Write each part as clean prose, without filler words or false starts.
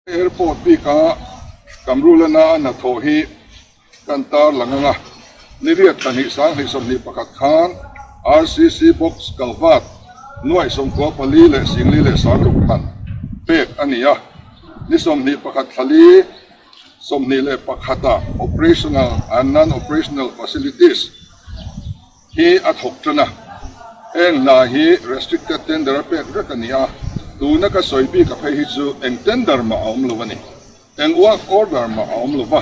Airport bika Kamrulana a hnathawh hi kan tarlang ang a, niriat pahnih sanghnih 21 khan RCC box kalvat nuaih 94 leh singli leh sangruk man pek a ni a, ni 21 thla li 21 ah operational and non-operational facilities hi a thawk tan a, heng hna hi restricted tender a pek vek a ni a, tuna ka sawi bik a phei hi chu eng tender mah a awm lo a ni, eng work order mah a awm lo va,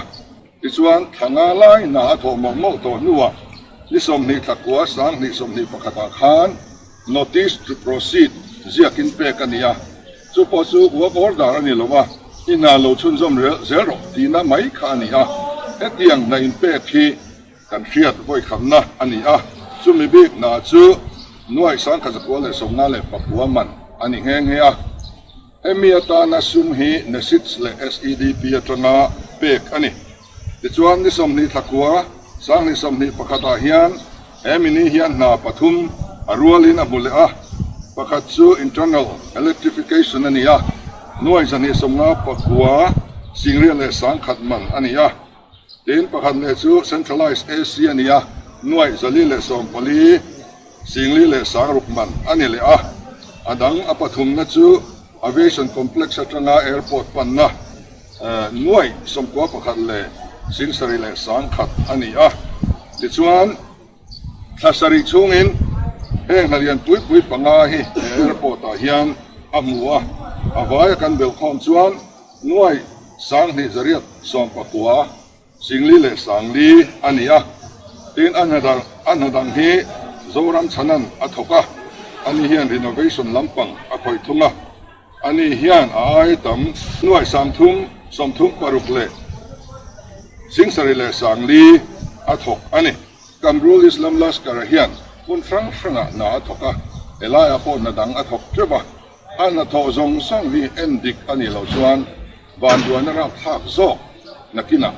tichuan thla nga lai hna a thawh mawlh mawlh tawh hnuah ni 20 thla kua 20 21 ah khan notice to proceed ziakin pek a ni a, chu pawh chu work order a ni lo va, i hna lo chhunzawm zel rawh tihna mai kha a ni a, hetiang hna inpek hi Kan hriat vawikhamna a ni a, chumi bik hna chu nuaih 1159 man a ni nghe nghe a. Hemi atana sum hi NESIDS leh SEDP atanga pek a ni. Tichuan ni 20 thla kua 2021 ah hian he mini hian hna pathum a rualin a hmu leh a, pakhat chu internal electrification a ni a, nuaih 259 singriat leh 1000 man a ni a. Tin, pakhat leh chu Centralised AC a ni a, nuaih 414, singli leh sangruk man a ni leh a. A dang a pathumna chu Aviation Complex atanga Airport panna nuaih 91 leh singsarih leh 1000 a ni a. Tichuan, thla sarih chhungin heng hna lian pui pui panga hi he airport ah hian a hmu a, a vaia kan belhkhawm chuan Nuai 20 819 singli leh 40 a ni a, tin a hna a hna dang hi Zoram chhanan a thawk a, ani hian renovation lampang a khawih thung a, ani hian a ai tam nuai 30 36 leh 7 leh 40 a thawk a ni. Kamrul Islam Laskar-a hian hmun hrang hrangah hna a thawk a, helaiah pawh hna dang a thawk teuh a. A hnathawh zawng zawng hi en dik a nih loh chuan vanduaina rapthlak zawk nakinah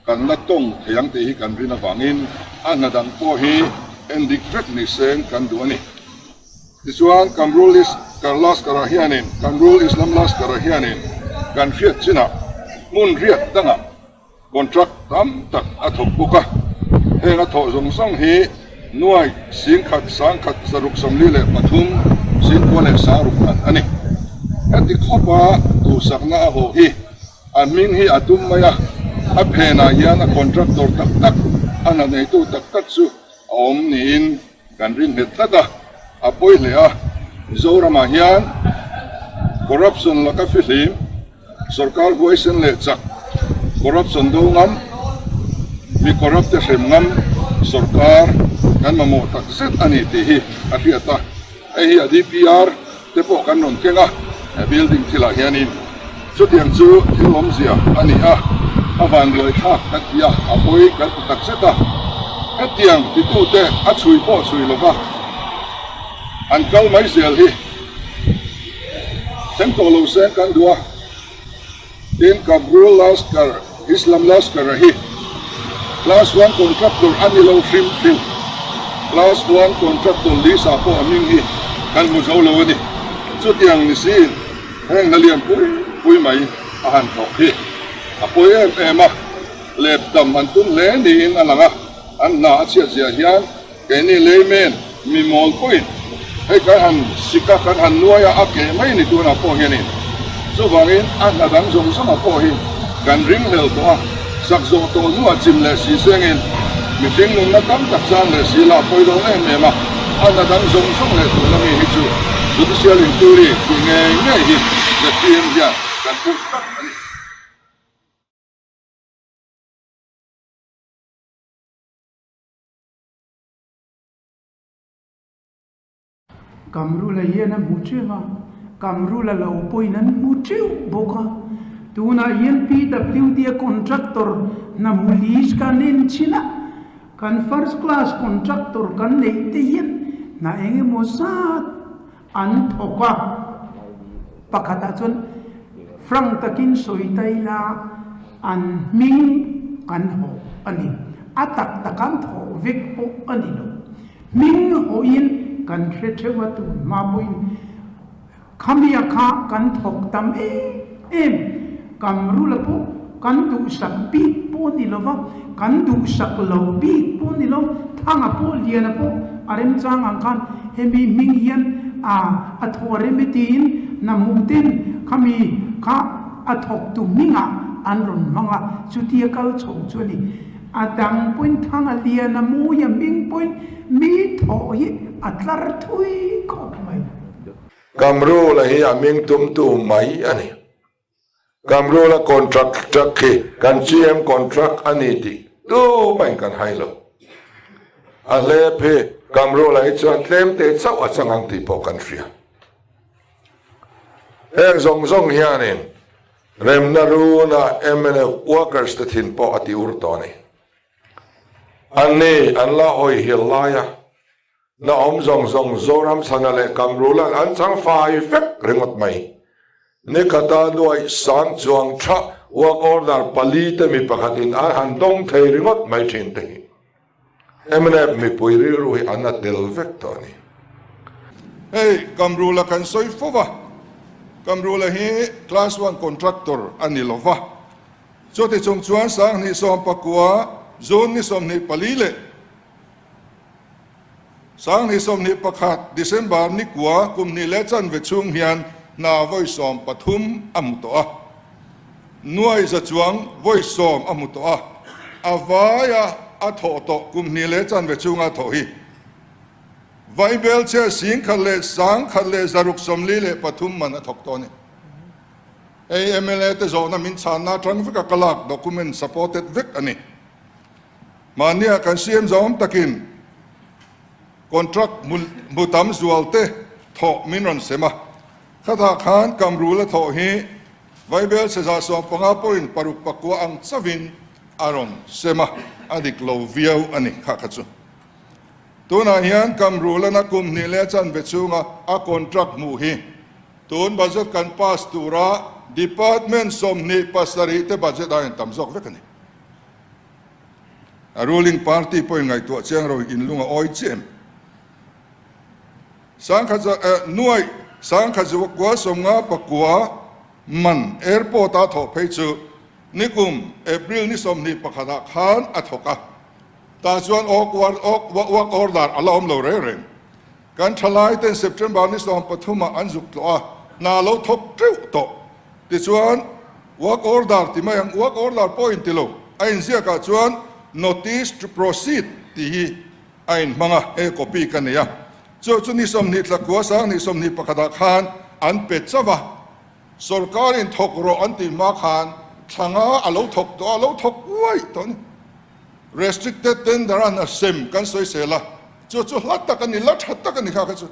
kan la tawng thei ang tih hi kan rin avangin a hna dang pawh hi en dik vek ni seng kan duh a ni. Tichuan Kamrul Laskar-ah hianin Kamrul Islam Laskar-ah hianin kan hriat chinah hmun riat dangah Contract tam tak a thawk bawk a, heng a thawh zawng zawng hi nuai 10,000 1,000 643 10,000 leh 6,000 man a ni. Heti khawpa duhsakna a haw hi a hming hi a tum mai a, a phenah hian a contractor tak tak, a hna neitu tak tak chu a awm niin kan rin nghet tlat a, a pawi hle a. Mizoramah hian corruption laka fihlim Sorkar huaisen leh chak, corruption do ngam, mi corrupt te hrem ngam sorkar kan mamawh tak zet a ni tih hi a hriat a. Hei hi a DPR te pawh kan rawn keng a, he building thilah hianin chutiang chu thil awmzia a ni a, a vanduai thlak kan ti a, a pawi kan ti tak zet a. Hetiang titute a chhui pawh chhui lova an kal mai zel hi. Thleng tawh lo seng kan duh a, tin Kabrul Laskar, Islam Laskar-a hi Class One Contractor a ni lo hrim hrim. Class One Contractor Lisa pawh a hming hi kan hmu zo lo a ni. Chutiang ni siin heng hna lian pui pui mai a han thawk hi a pawi em em a, lep dam an tum hle niin a lang a, an hna a chhiat ziah hian Keini layman, mi mawl pawhin hei kan han sik a, kan han nuai a, a keh mai ni tunah pawh hianin chuvangin a hna dang zawng zawngah pawh hi kan ringhlel tawh a, sak zawh tawh hnuah chim leh si sengin mihring nunna tam tak chang leh si lah pawi dawn em em a, a hna dang zawng zawng leh tuna mi hi chu Judicial Inquiry tih ngei ngei hi ZPM hian kan put tlat a ni. Kamrula hian a hmu teuh a, Kamrula lo pawhin an hmu teuh bawk a. Tunah hian PWD a contractor hna hmu list kan en chin a, kan first class contractor kan neih te hian hna eng emaw zat an thawk a. Pakhatah chuan frank takin sawi ta ila an hming an hawh a ni. A tak tak an thawh vek pawh a ni lo. Hming hawhin kan hre theuh a tun hma pawhin khamia kha kan thawk tam em em. Kamrula pawh kan duhsak bik pawh ni lova, kan duhsak lo bik pawh ni lo, Thanga pawh Liana pawh a remchang ang khan hemi hming hian a a thawh a rem e tiin Hnamhmuhten khami kha a thawktu hmingah an rawn hmang a, chutia kal chho chu a ni. A dang pawhin Thanga Liana Mawia hming pawhin mi thawh hi a tlar thui khawp mai. Kamrula hi a hming tumtu mai a ni. Kamrula contract truck hi kan CM contract a ni tih tumah in kan hai lo. A hlep hi Kamrula hi chuan tlem te chauh a chang ang tih pawh kan hria. Heng zawng zawng hianin remna runa mnf workers te thin pawh a ti ur tawh a ni. Anni an la hawi hil laia Na awm zawng zawng Zoram chhana leh Kamrula'n an chang fai vek ringawt mai. Nikhata nuaih sang chuang tha work order pali te mi pakhatin an han dawng thei ringawt mai thin te hi mnf mipui rilru hi an a tel vek tawh a ni. Hei Kamrula kan sawi fo va, Kamrula hi Class One Contractor a ni lo va, chuti chung chuan Sanghnih 19 June ni 24 leh 2021 December ni kua kum hnih leh chanve chhung hian hna vawi 13 a hmu tawh a, nuai za chuang vawi 10 a hmu tawh a, a vaia a thawh tawh kum hnih leh chanve chhunga thawh hi Vaibel chhe 1143 man a thawk tawh a ni. Hei mla te zawhna min chhanna atang veka ka lak document supported vek a ni. Mahnia kan siam zawm takin contract hmu tam zual te thawh min rawn sem a, khatah khan Kamrula thawh hi Vaibel seza 15 pawhin paruk pakua ang chauhin a rawn sem a, a dik lo viau a ni kha kha chu. Tunah hian Kamrulana kum hnih leh a chanve chhunga a contract hmuh hi tun budget kan pass tura department 27 te budget aiin tam zawk vek a ni. A ruling party pawhin ngaihtuah chiang ro in lung a awi chiah em? Nuaih 1099 man airport a thawh phei chu nikum April ni 21 ah khan a thawk a, tah chuan work order a la awm lo reng reng. Kan thalai ten September ni 13 ah an zuk tlawh a, hna lo thawk teuh tawh. Tichuan, work order ti mai ang, work order pawh in ti lo, a inziak ah chuan notice to proceed tih hi a inhmang a, he copy ka nei a. Chu chu ni 20 thla kua 2021 ah khan an pe chauh a, sorkar in thawk rawh an tih hma khan thla nga a lo thawk tawh a, a lo thawk uaih tawh a ni. Restricted tender a hna sem kan sawisel a, chu chu hla tak a ni, la tha tak a ni kha kha chu.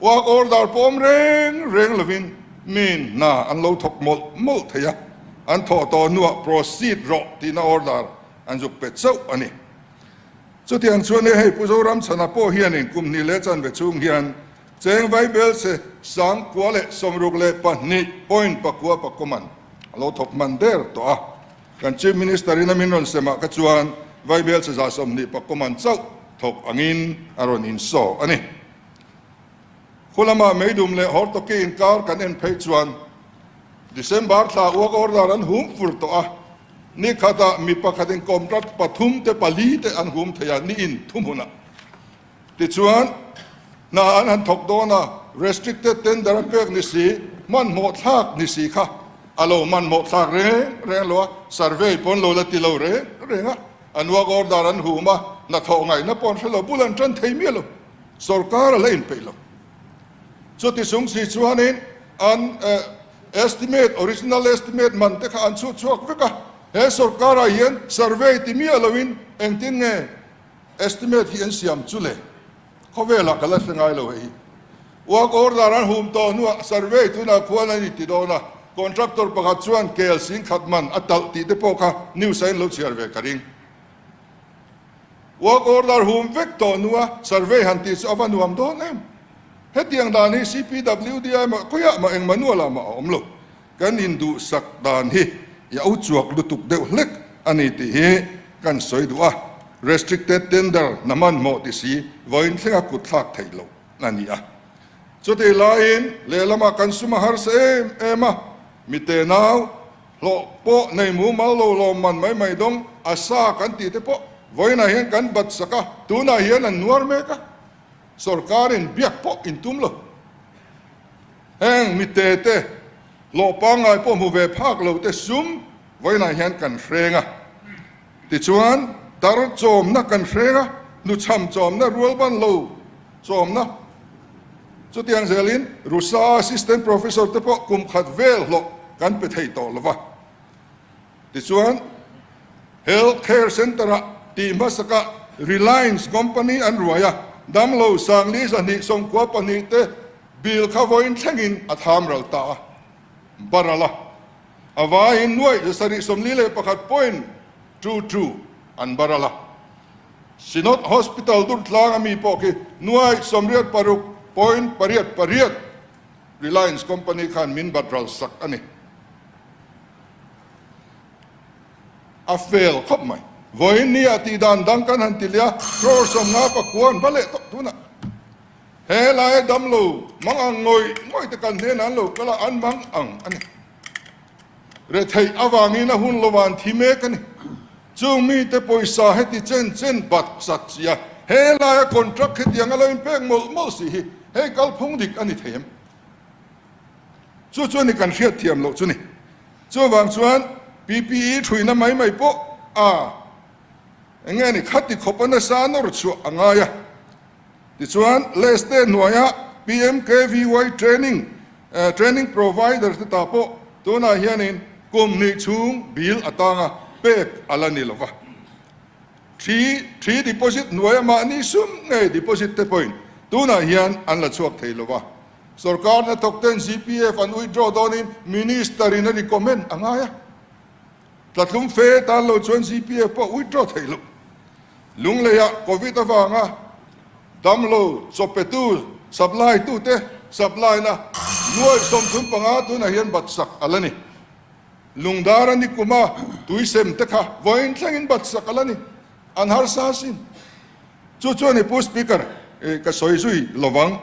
Work order pawm reng reng lovin miin hna an lo thawk mawlh mawlh thei a, an thawh tawh hnuah proceed rawh tihna order an zuk pe chauh a ni. Chutiang chuan e hei Pu Zoramchhana pawh hianin kum hnih leh chanve chhung hian cheng vaibel che 962.9 pakawman a lo thawk hman der tawh a. Kan Chief Minister in a min rawn semah kha chuan vaibel che 20 pakawman chauh thawk angin a rawn insaw a ni. Khulama Meidum leh Hortoki inkar kan en phei chuan December thla work order an hum fur tawh a, ni khatah mi pakhatin contract pathum te pali te an hum thei a, niin thuhmunah. Tichuan, hna an han thawk dawn a, restricted tender a pek ni si, hmanhmawh thlak ni si kha a lo hmanhmawh thlak reng reng lo a, survey pawn lo la ti lo reng reng a, an work order an hum a, hnathawh ngaihna pawh an hre lo, bul an tan thei miah lo. Sorkar a la inpeih lo. Chuti chung si chuanin an estimate, original estimate man te kha an chhut chhuak vek a. He sorkarah hian survey ti miah loin engtin nge estimate hi an siam chu le? Khawvelah ka la hre ngai lo hei hi. Work order an hum tawh hnuah survey tunah khuan an inti dawn a, contractor pakhat chuan kel singkhat man a talh tih te pawh kha news a in lo chhiar ve ka ring. Work order hum vek tawh hnua survey han tih chu a va nuam dawn em? Hetiang dan hi CPWD-a emaw khawiah mah eng manual ah mah a awm lo. Kan induhsak dan hi i au chuak lutuk deuh hlek a ni tih hi kan sawi duh a, restricted tender na hmanhmawh ti si vawiin thlenga kut thlak theih loh a ni a. Chutih laiin lehlamah kan sum a harsa em em a, mite nau. Hlawh pawh nei mumal lo lawmman mai mai dawng a sa kan tih te pawh vawiinah hian kan bat sak a, tunah hian an nuar mek a, sorkarin biak pawh in tum lo. Heng mite te hlawh pangngai pawh hmu ve phak lo te sum vawiinah hian kan hreng a. Tichuan tar chawmna kan hreng a, hnuchham chawmna rualban lo chawmna chutiang zelin Rusa Assistant Professor te pawh kum khat vel hlawh kan pe thei tawh lo va. Tichuan Health Care Centre-ah tih hmasakah Reliance Company an ruai a, damlo sangli 294 te bill kha vawiin thlengin a tham ral ta a, baral a. A vaiin nuaih 741.22 an baral a. Synod Hospital Durtlang a mi pawh khi nuaih 86.88 Reliance Company khan min bat ral sak a ni. A fel khawp mai. Vawiin nia tih dan dang kan han ti leh a, crore 59 an va leh tawh tunah. He laia damlo mang ang ngawih ngawih te kan hnenah an lo kal a, an mang ang a ni. Retheih avangin a hun lova an thi mek a ni. Chung mite pawisa heti chen chen bat chat si a, he laia contract hetiang a lo inpek mawlh mawlh si hi hei kalphung dik a ni thei em? Chu chu a ni kan hriat thiam loh chu ni. Chuvang chuan PPE thuina mai mai pawh a eng nge ni khati khawpa nasa nawr chhuah a ngai a. Tichuan, Leste hnuaia PMKVY training training provider te ta pawh tunah hianin kum hnih chhung bill atanga pek a la ni lova. Thi thi deposit hnuaia mahni sum ngei deposit te pawhin tunah hian an la chhuak thei lova. Sorkar hnathawk ten GPF an withdraw dawnin Minister in a recommend a ngai a. Tlatlum fe tan lo chuan GPF pawh withdraw theih loh. Lungleiah Covid avanga damlo chawpetu supply tute supply na nuai 35 tunah hian bat sak a la ni. Lungdar a ni kuma tuisem te kha vawiin thlengin bat sak a la ni. An harsa asin. Chu chuan i Pu Speaker ka sawi zui lovang,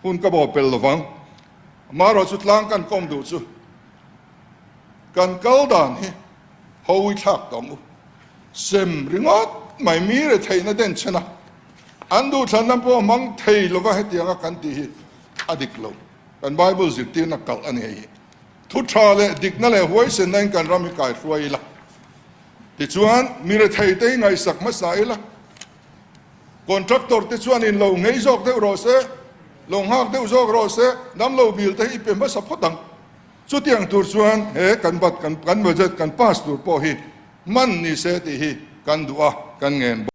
hun ka bawh pel lovang. Amaherawh chu tlang kan kawm duh chu. Kan kal dan hi hawi thlak tawh ang u. Sem ringawt mai mi retheihna den chhen a, an duhthlanna pawh hmang thei lova hetianga kan tih hi a dik lo. Kan Bible zirtirna kalh a ni hei hi. Thu tha leh dikna leh huaisenna in kan ram hi kai hruai ila. Tichuan mi rethei te hi ngaihsak hmasa ila. Contractor te chuan in lo ngei zawk deuh rawh se, lo nghak deuh zawk rawh se, damlo bil te hi i pe hmasa phawt ang. Chutiang tur chuan he kan bat kan kan budget kan pass tur pawh hi hman ni se tih hi kan duh a, kan ngen bawk.